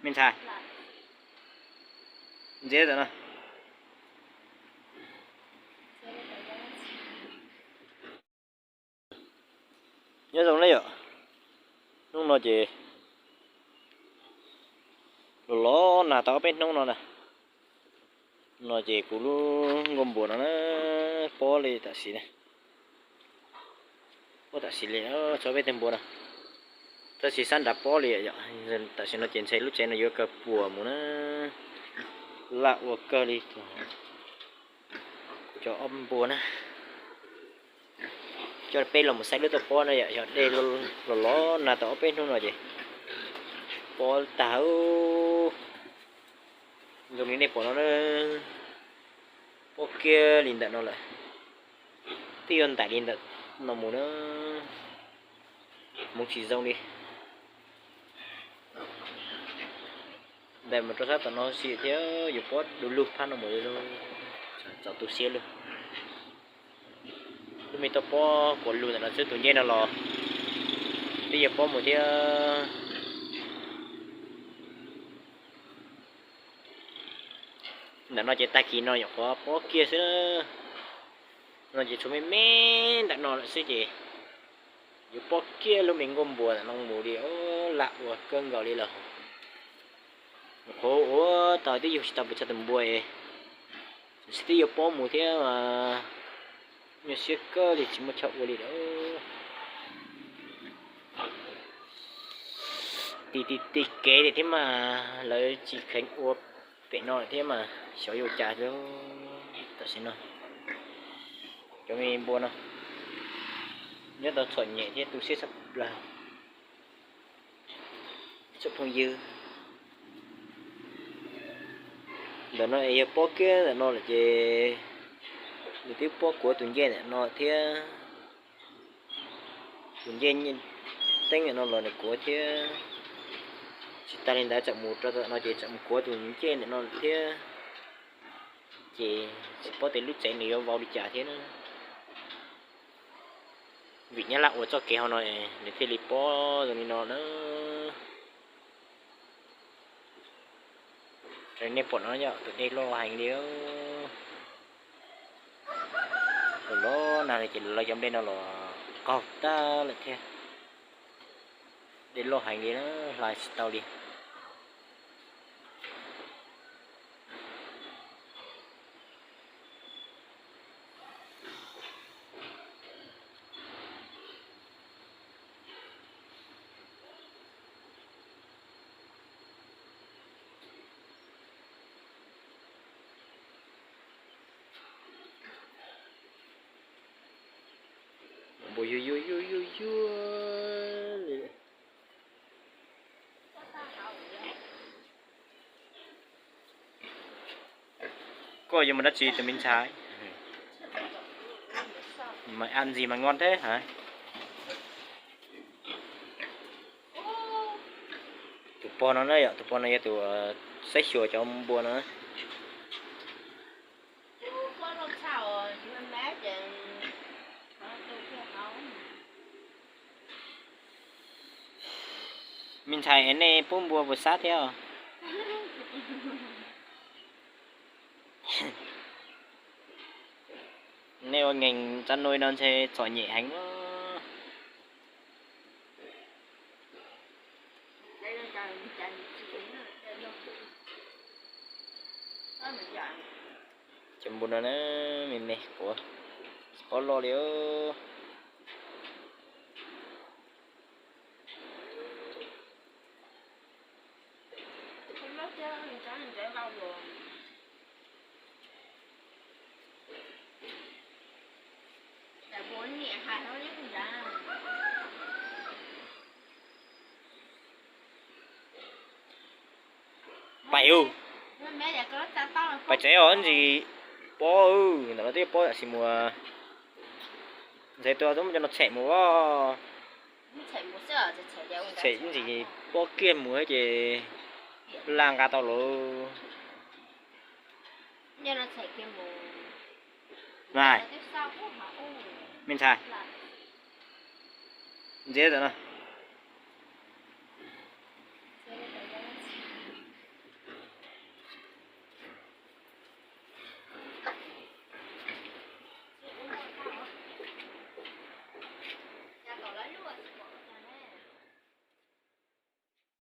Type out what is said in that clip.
Me ntxhais, ntxiv tam no. Nyob zoo na yom, hnub no ces los los nag tau ob peb hnub no na. No ces kuv lub nkuaj npua no na, pob li tam sim, pob tam sim li txog peb teg npua no. Tab sis sab nrad pob li yom. Tam sim no ces ntshai lub tsev no yuav kawg puas mus na, laj ua kawg li. Cov ob npua na, coj peb los mus saib lub toj pob na yom. Yog dej los los nag tau ob peb hnub no ces pob tag. Zoo li nej pom no na, pob kiag li ntawm no lawm, twb yuav ntais li ntawm no mus na, mus tsis zoo li. Ntais mus rau sab tom no xwb thiab yuav pob du lug phab no mus li lauj, txaus tu siab lauj. Lub me toj pob kuav lug ntawm no xwb, tus ncej no los twb yuav pob mus thiab. Ntawm no ces tag kis no nyuam qhuav pob kiag xwb. No ces tshuav me me ntawm no lawm xwb ces yuav pob kiag lub me nkuaj npua ntawm no mus li, lam ua kawg nkaus li lawm. Nyuam qhuav ua tau twb yug tsis tau pes tsawg tus npua es, tab sis twb yuav pob mus thiab mas nyuaj siab kawg li tsis muaj chaw ua li lawm. Tig tig tig kev li thiab mas lawv tsis kheev ua pem no thiab mas xyov yuav cas li. Tam sim no cov me npua no nyob tau txom nyem thiab tu siab tshaj plaws. Tsoom phooj ywg, ntawm no es yog pob kiag ntawm no lawm ces nws twb pob kuav tus ncej ntawm no thiab, tus ncej teeb ntawm no los nws kuav thiab. Tsis tas li ntawd tseem mus rau tom no ces tseem mus kuav tus ncej ntawm no thiab. Ces tsis paub tias lub tsev nws yuav vau li cas thiab na. Vim nyab laj ua txoj kev hauv no nws thiaj li pob zoo li no na. Raws nej pom no yog tus dej loj heev li. Los los nag li ces lawv cov nplej no los qaug tag lawm thiab. Dej loj heev li, hla tsis tau li. Npua yuag yuag yuag yuag yuag li. Koj yuav mus dab tsi tus me ntxhais? Mày ăn gì mà ngon thế hả? Tus pog no na yom, tus pog no yog tus saib xyuas cov npua no. Me ntxhais, nej pub npua puas sab thiab? Nej ua nkees tsa nuj no ntshe txom nyem heev. Cov npua no na, me me quav, tsis paub loj li. Pais, pais tsev os, ntsis pob, ntawm no twb pob tam sim mus. Ntxhais tua tub muab cov no tshem mus os. Tshem ntsis pob kiag mus ces laj nqa tau lawm. Mas, me ntxhais, ntxiv tam no.